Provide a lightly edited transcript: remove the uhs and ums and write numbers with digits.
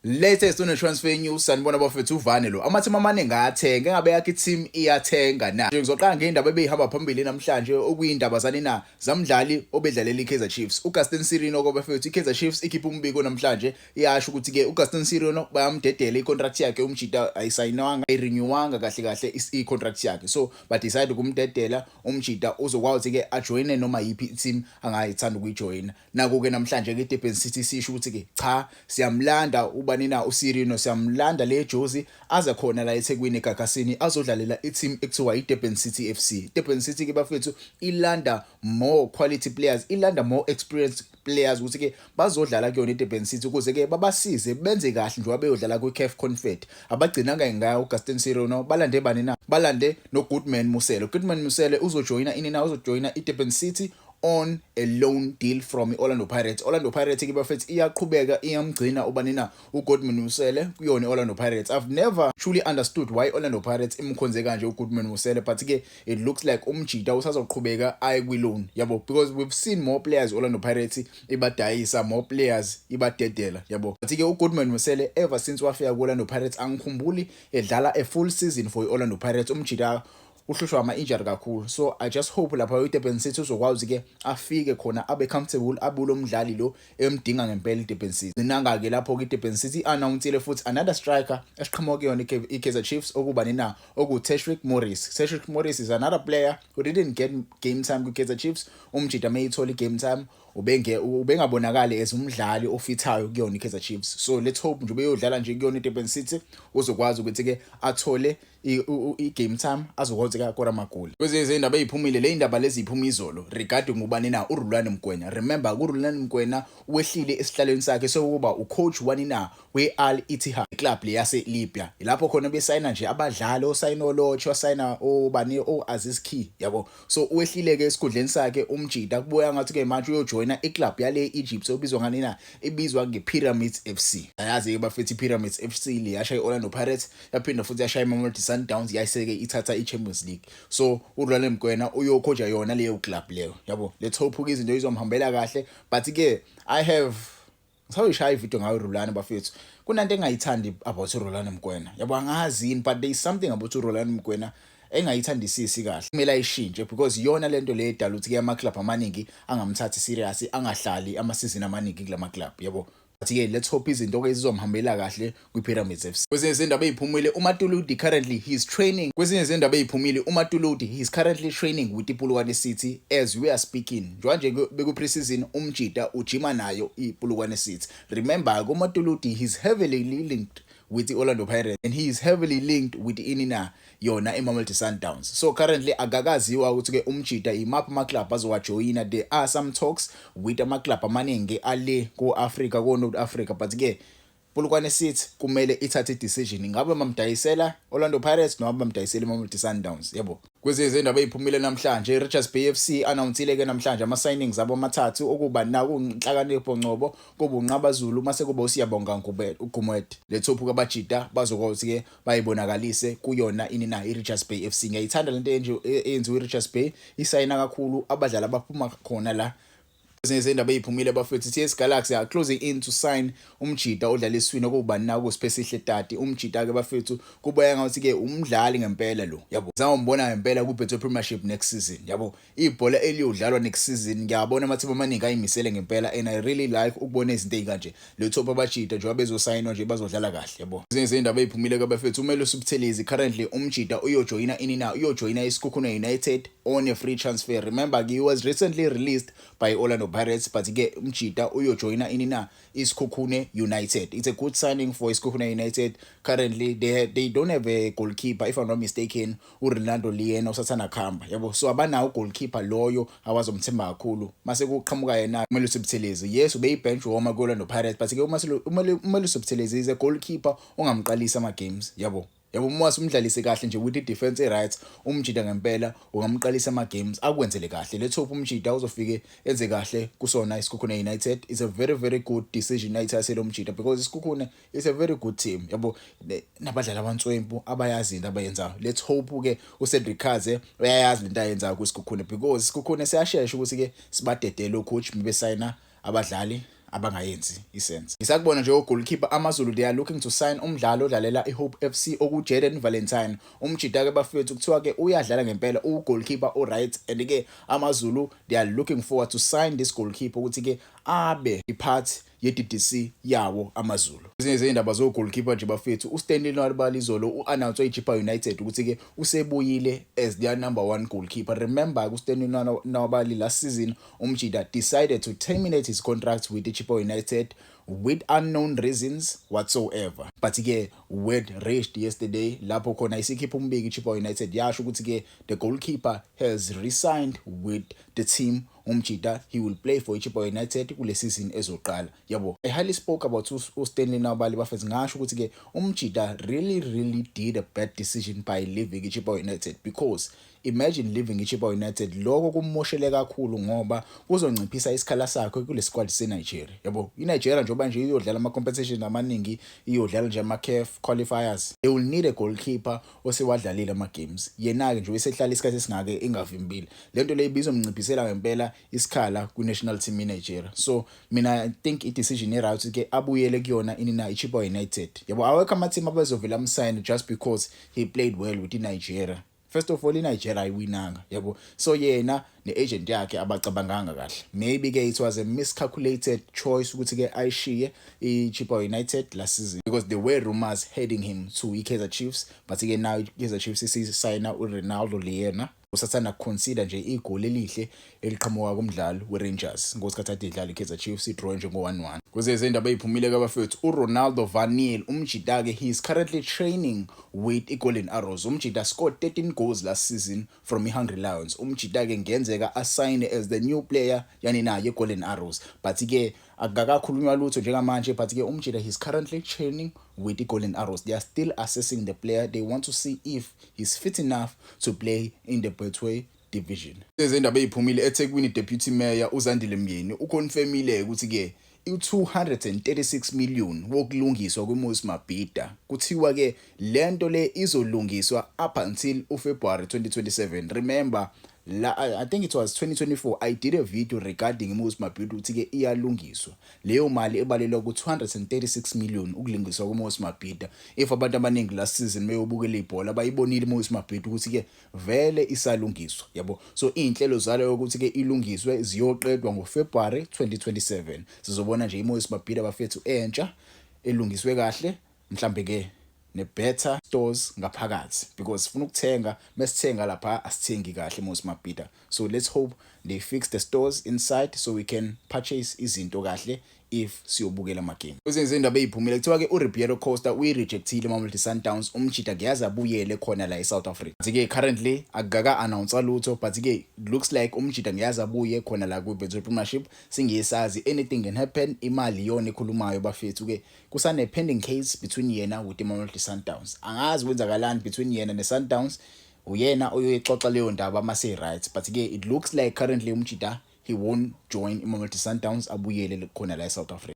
Latest on transfer news, sanibona bafethu. Uvane lo amateam amaningi ayathenga, engabe yakhe team iyathenga na? Ngizoqala ngeindaba ebeyihamba phambili namhlanje, okuyindaba zani na zamdlali obedlalela iKaizer Chiefs, uGaston Sirino ko bafethu. IKaizer Chiefs ikhipha umbiko namhlanje, iyasho ukuthi ke uGaston Sirino bayamdedela, icontract yakhe umjita ayisayinwanga, ayirenewanga kahle kahle icontract yakhe, so ba decide ukumdedela umjita. Uzokwazi ke ajoyine noma yiphi team angayithanda ukuyijoyina. Naku-ke namhlanje-ke iDurban City sisho ukuthi-ke cha, siyamlanda ubani na uSirino, siyamlanda le jozi aze khona la eThekwini eGagasini azodlalela i-team ekuthiwa iDurban City FC. Durban City ke bafethu ilanda more quality players, ilanda more experienced players ukuthi-ke bazodlala kuyona iDurban City ukuze-ke babasize benze kahle njengoba beyodlala kwi-CAF Confed. Abagcinanga ngayo uGaston Sirino, balande bani na? Balande noGoodman Mosele. Goodman Mosele uzojoyina ini na? Uzojoyina iDurban City on a loan deal from i-Orlando Pirates. Orlando Pirates ke bafethu iyaqhubeka iyamgcina ubani na uGoodman Mosele kuyona i-Orlando Pirates. I've never truly understood why Orlando Pirates imkhonze kanje uGoodman Mosele, but ke it looks like umjita usazoqhubeka aye kwi-loan, yabo, because we've seen more players Orlando Pirates ibadayisa, more players ibadedela, yabo. But ke uGoodman Mosele, ever since wafika ku-Orlando Pirates, angikhumbuli edlala a full season for i-Orlando Pirates. Umjita uhlushwa ama-injury kakhulu, so I just hope lapha i-Durban City uzokwazi ke afike khona abe comfortable, abe lo mdlali lo emdinga ngempela i-Durban City. Nanga-ke lapho-ke i-Durban City i-announcile futhi another striker esiqhamuka kuyona i-Kaizer Chiefs, okuba nina oku-Tashreeq Morris. Tashreeq Morris is another player who didn't get game time kwi-Kaizer Chiefs. Umjita mayithola i-game time ubenge ubengabonakali as umdlali ofithayo kuyona i-Kaizer Chiefs, so let's hope nje ubeyodlala nje kuyona i-Durban City uzokwazi ukuthi-ke athole i-game time, azokwazi ukuthi akore amagoli. Kwezinye izindaba ey'phumile, le indaba lezi iphuma izolo regarding ubani na uRulani Mokwena. Remember, uRulani Mokwena wehlile esihlalweni sakhe sokuba ucoach wani na we-Al Ittihad club le yase Libya, lapho khona besayina nje abadlali, osayina oLorch, wasayina obani, o-Aziz Ki, yabo. So wehlile ke esikhundleni sakhe umjita, kubuya ngathi ke manje uyojoyina iclub yale Egypt obizwa ngani na, ibizwa ngePyramids FC. Ayazi ke bafethu, iPyramids FC le yashaya iOrlando Pirates, yaphinda futhi yashaya iMamelodi Sundowns, yayiseke ithatha iChampions League. So uRulani Mokwena uyocoacha yona leyo club leyo, yabo. Let's hope ke izinto izomhambela kahle, but ke I have ngisawuyishaya ivideo ngayo Rulani bafethu. Kunanto engayithandi about uRulani Mokwena, yabo. Angazi yini, but there is something about uRulani Mokwena engayithandisisi kahle, kumele ayishintshe, because iyona lento le edala ukuthi ke ama club amaningi angamthathi serious, angahlali ama season amaningi kulama club, yabo. But ke let's hope izinto ke zizomhambela kahle kwi-Pyramids FC. Kwezinye izindaba ey'phumile, uMatuludi currently he is training. Kwezinye izindaba ey'phumile, uMatuludi he is currently training with iPolokwane City as we are speaking. Njengoba nje beku-pre-season, umjita ujima nayo iPolokwane City. Remember, uMatuludi he is heavily linked with the Orlando Pirates and he is heavily linked with inina yona iMamelodi Sundowns. So currently akakaziwa ukuthi ke umjita imaphi ama club azowajoyina. There are some talks with ama club amaningi ale ko Africa, ko North Africa, but ke Polokwane City kumele ithathe decision, ingabe bamdayisela Orlando Pirates noma bamdayisela iMamelodi Sundowns, yabo. Kwezinye izindaba eziphumile namhlanje, Richards Bay FC announcile ke namhlanje ama signings abo amathathu, okuba naku Nhlakanipho Ngcobo, kuba uNqaba Zulu, mase kuba uSiyabonga Gumede. Let's hope kabajita bazokwazi ke bayibonakalise kuyona ini na iRichards Bay FC. Ngiyayithanda lento eyenziwe iRichards Bay, isayina kakhulu abadlali abaphuma khona la. Ezinye izindaba ey'phumile bafethu, TS Galaxy are closing in to sign umjita odlala eswini, okubani na kuSiphesihle Tati. Umjita ke bafethu kubuya ngathi ke umdlali ngempela lo, yabo. Sawumbona ngempela ku-Betway Premiership next season, yabo. Ibhola eliyodlalwa next season, ngiyabona amathimu amaningi ayimisele ngempela and I really like ukubona izinto ey'kanje. Le top abajita njengoba bezosayinwa nje bazodlala kahle, yabo. Ezinye izindaba ey'phumile ke bafethu, uMelusi Buthelezi currently umjita uyojoyina ini na, uyojoyina iSekhukhune United on a free transfer. Remember, he was recently released by Orlando Pirates, but ke umjita uyojoyina ini na iSekhukhune United. It's a good signing for iSekhukhune United. Currently they don't have a goalkeeper, if I'm not mistaken uRenaldo Leaner usathanda kuhamba, yabo, so abanawo goalkeeper loyo awazomthemba kakhulu. Mase kuqhamuka yena uMelusi Buthelezi. Yes, ubeyi bench warmer ku-Orlando Pirates, but ke uMelusi Buthelezi is a goalkeeper ongamqalisa ama games, yabo. Yabo, uma umdlalise kahle nje with i-defense e-right, umjita ngempela ungamqalisa ama-games akwenzele kahle. Let's hope umjita uzofike enze kahle kusona iSekhukhune United. It's a very very good decision ayithathe lo mjita because iSekhukhune is a very good team, yabo, nabadlali abantswempu abayazi into abayenzayo. Let's hope ke uCedric Kaze uyayazi lento ayenzayo kuSekhukhune, because iSekhukhune siyashesha ukuthi ke sibadedele ucoach besayina abadlali. Abangayenzi isense. Ngisakubona nje goalkeeper, AmaZulu, they are looking to sign umdlalo odlalela iHope FC, oku Jaden Valentine. Umjita ke bafethu, kuthiwa ke uyadlala ngempela, u goalkeeper o right, and ke AmaZulu, they are looking forward to sign this goalkeeper ukuthi ke abe ipart ye-DDC yawo AmaZulu. Ezinye izindaba zo goalkeeper nje bafethu, uStanley Nwabali izolo u-announce iChippa United ukuthi ke usebuyile as their number 1 goalkeeper. Remember, uStanley Nwabali last season, umjita decided to terminate his contract with iChippa United with unknown reasons whatsoever, but ke word reached yesterday lapho khona isikhipha umbiki iChippa United, yasho ukuthi ke the goalkeeper has resigned with the team. Umjita, he will play for iChippa United kule season ezoqala, yabo. I highly spoke about uStanley Nwabali bafethu, ngasho ukuthi ke umjita really really did a bad decision by leaving iChippa United, because imagine leaving iChippa United, lokho kumoshele kakhulu ngoba kuzonciphisa isikhala sakhe kule squad seNigeria, yabo. INigeria njengoba nje iyodlala ama competition amaningi, iyodlala nje ama CAF qualifiers, they will need a goalkeeper osewadlalile ama games. Yena ke nje usehlala isikhathi esingake engavimbile, lento le ibizomnciphisela ngempela isikhala ku national team eNigeria. So mina I think i decision e right ke abuyele kuyona ini na iChippa United, yabo. Awekho ama team abazovela amsign just because he played well with iNigeria. First of all, iNigeria ayiwinanga, yabo, so yena neagent yakhe abacabanganga kahle. Maybe ke it was a miscalculated choice ukuthi ke ayishiye iChippa United last season, because there were rumors heading him to iKaizer Chiefs, but ke now iKaizer Chiefs isisayina uRenaldo Leaner, usathanda consider nje igoli elihle eliqhamuka kumdlalo weRangers ngosikhathi ade idlala iKaizer Chiefs, idraw nje ngo-1-1. Kuze izindaba eziphumile kabafethu, uRonaldo van Niel, umjita ke, he is currently training with iGolden Arrows. Umjita scored 13 goals last season from iHungry Lions. Umjita ke ngenzeka assign as the new player yani naye iGolden Arrows, but ke akakakhulunywa lutho njengamanje. But ke umjita, he is currently training with the Golden Arrows. They are still assessing the player. They want to see if he's fit enough to play in the Betway division. Izindaba eziphumile eThekwini, Deputy Mayor uZandile Myeni uconfirmile ukuthi ke i-236 million wokulungiswa kweMoses Mabhida, kuthiwa ke lento le izolungiswa up until uFebruary 2027. Remember la, I think it was 2024, I did a video regarding iMoses Mabhida ukuthi ke iyalungiswa. Leyo mali ebalelwa ku 236 million ukulungiswa kweMoses Mabhida. If abantu abaningi last season beyobukela ibhola, bayibonile iMoses Mabhida ukuthi ke vele isalungiswa, yabo. So inhlelo zalo ukuthi ke ilungiswe ziyoqedwa ngoFebruary 2027. Sizobona nje iMoses Mabhida bafethu entsha elungiswe kahle, mhlambe ke ne-better stores ngaphakathi, because sifuna ukuthenga, mesithenga lapha asithengi kahle Moses Mabhida. So let's hope they fix the stores inside so we can purchase izinto kahle if siyobukela amagame. Kwezinye izindaba eziphumile, kuthiwa ke uRibeiro Costa uyirejectile iMamelodi Sundowns. Umjita ngiyazi abuyele khona la eSouth Africa, but ke currently akukaka announce lutho, but ke looks like umjita ngiyazi abuye khona la ku-Betway Premiership. Singiyesazi, anything can happen, imali iyona ekhulumayo bafethu. Ke kusane pending case between yena with iMamelodi Sundowns. Angazi kwenzakalani between yena neSundowns, uyena oyoyixoxa leyo ndaba mase right, but ke it looks like currently umjita, he won't join iMamelodi Sundowns, abuyele khona la eSouth Africa.